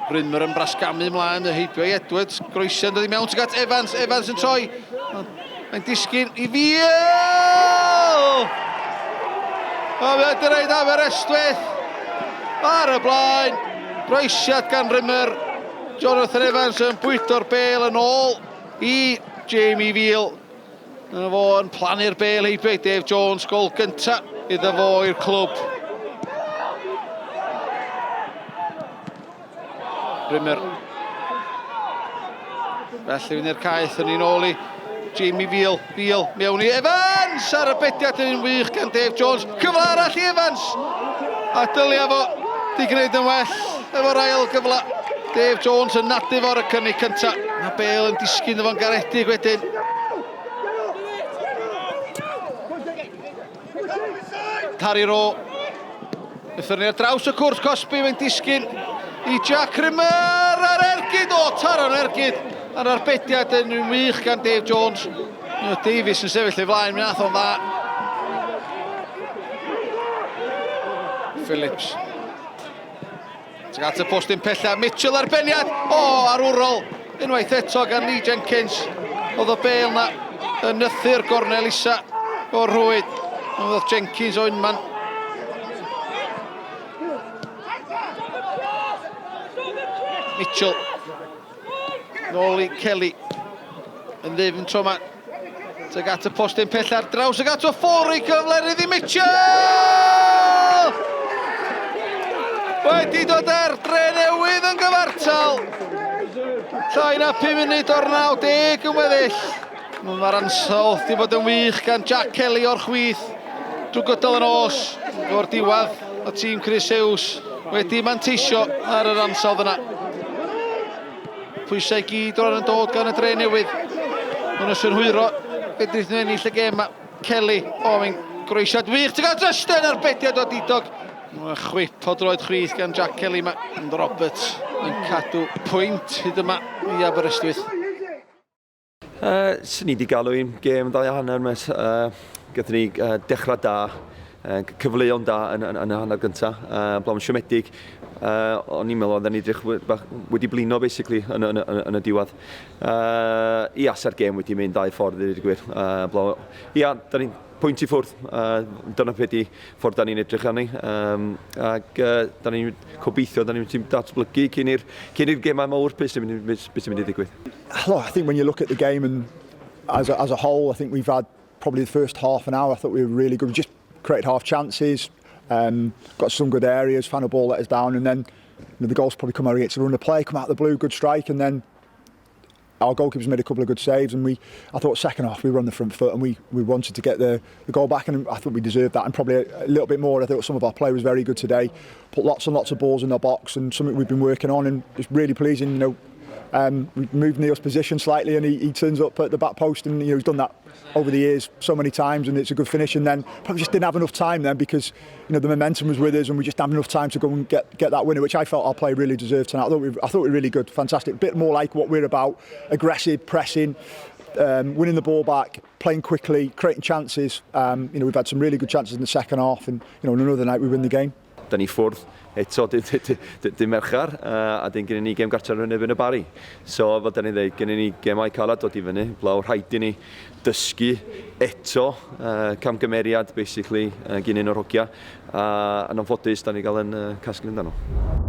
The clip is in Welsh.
Brynmer yn brasgamu ymlaen, y heibio i Edwards, groesiad yn dod i mewn tuag at Evans, Evans yn troi. Mae'n disgyn i Fiel! A fe dyrraedd Aberystwyth ar y blaen. Groesiad gan Rimmer. Jonathan Evans yn bwydo'r bel yn ôl i Jamie Veal. Dyna fo yn plannu'r bel heibio i Dave Jones, gol gynta iddo fo i'r clwb. Rimmer. Felly fynd i'r caeth yn un ôl i Jamie Veal. Veal mewn i Evans ar y bediad yn un wych gan Dave Jones. Cyfle arall i Evans! A dylia fo di gwneud yn well efo'r ail gyfle. Dave Jones yn nadu fo ar y cynnig cynta. Mae Bale yn disgyn efo'n garedig wedyn. Harry Rowe. Ythyrni ar draws y cwrt cosbi, mae'n disgyn i Jack Rimmer ar ergyd. O, taro'n ergyd ar arbediad yn wych gan Dave Jones. Davies yn sefyll ei flaen, mi nath o'n dda. Phillips. Tuag at y postyn pella, Mitchell ar beniad! O, arwrol! Unwaith eto gan Lee Jenkins. Oedd y bel na yn nythu'r gornel isa o'r rhwyd. Oedd Jenkins o unman. Mitchell. Nôl i Kelly. Yn ddyfn tro yma. Tuag at y postyn pella ar draws ag at o ffwrdd i cyfle rydd i Mitchell! Wedi dod ar dre newydd yn gyfartal. Llai na 5 munud o'r 90 yn weddill. Mae'r ansawdd wedi bod yn wych gan Jack Kelly o'r chwith drwy gydol y nos. O'r diwedd, y tîm Chris Hughes wedi manteisio ar yr ansawdd yna. Pwysau i gyd o'r yn dod gan y dre newydd. Mae'n synhwyro fedrith nhw ennill y gêm. Kelly, o, mae'n groesiad wych. Ti'n gael Justin ar bediad o didog. Mae'n chwip o droed chwith gan Jack Kelly. Mae Roberts yn cadw pwynt hyd yma i Aberystwyth. Swn i wedi galw i'n gêm ddau a hanner, mes. Gathon ni dechrau da, cyfleon da yn, yn, yn y hanner gyntaf, blawn siomedig. O'n i'n meddwl oedden ni edrych wedi blino, basically, yn, yn, yn, yn y diwedd. Ia, sa'r gêm wedi mynd dau ffordd, i ddweud y gwir. Blawn, ia, da ni'n pwynt i ffwrdd. Dyna beth di ffordd da ni'n edrych arni. Um, ac uh, da ni'n gobeithio, da ni'n datblygu cyn i'r cyn i'r gemau mawr beth sy'n mynd, beth sy'n mynd i ddigwydd. Look, I think when you look at the game and as a, as a whole, I think we've had probably the first half an hour, I thought we were really good. We just created half chances, um, got some good areas, found a ball let us down, and then you know, the goals probably come out against the run of play, come out of the blue, good strike, and then our goalkeeper's made a couple of good saves, and we, I thought second half we were on the front foot and we, we wanted to get the, the goal back, and I thought we deserved that, and probably a, a little bit more. I thought some of our play was very good today, put lots and lots of balls in the box, and something we've been working on, and it's really pleasing. You know, um, we moved Neil's position slightly, and he, he turns up at the back post, and you know he's done that over the years so many times, and it's a good finish. And then probably just didn't have enough time then because you know the momentum was with us, and we just didn't have enough time to go and get get that winner, which I felt our play really deserved tonight. I thought we, I thought we were really good, fantastic, bit more like what we're about, aggressive, pressing. Um, winning the ball back, playing quickly, creating chances. Um, you know, we've had some really good chances in the second half, and you know, on another night we win the game. Da ni ffwrdd eto dy Mercher, a dyn gen ni gêm gartref yn erbyn y Bari. So, fel da ni'n dweud, gen ni gemau calad dod i fyny, blaw rhaid i ni dysgu eto uh, camgymeriad, basically, uh, gyn un o'r hogia, a yn anffodus, da ni gael yn uh, casglu amdano.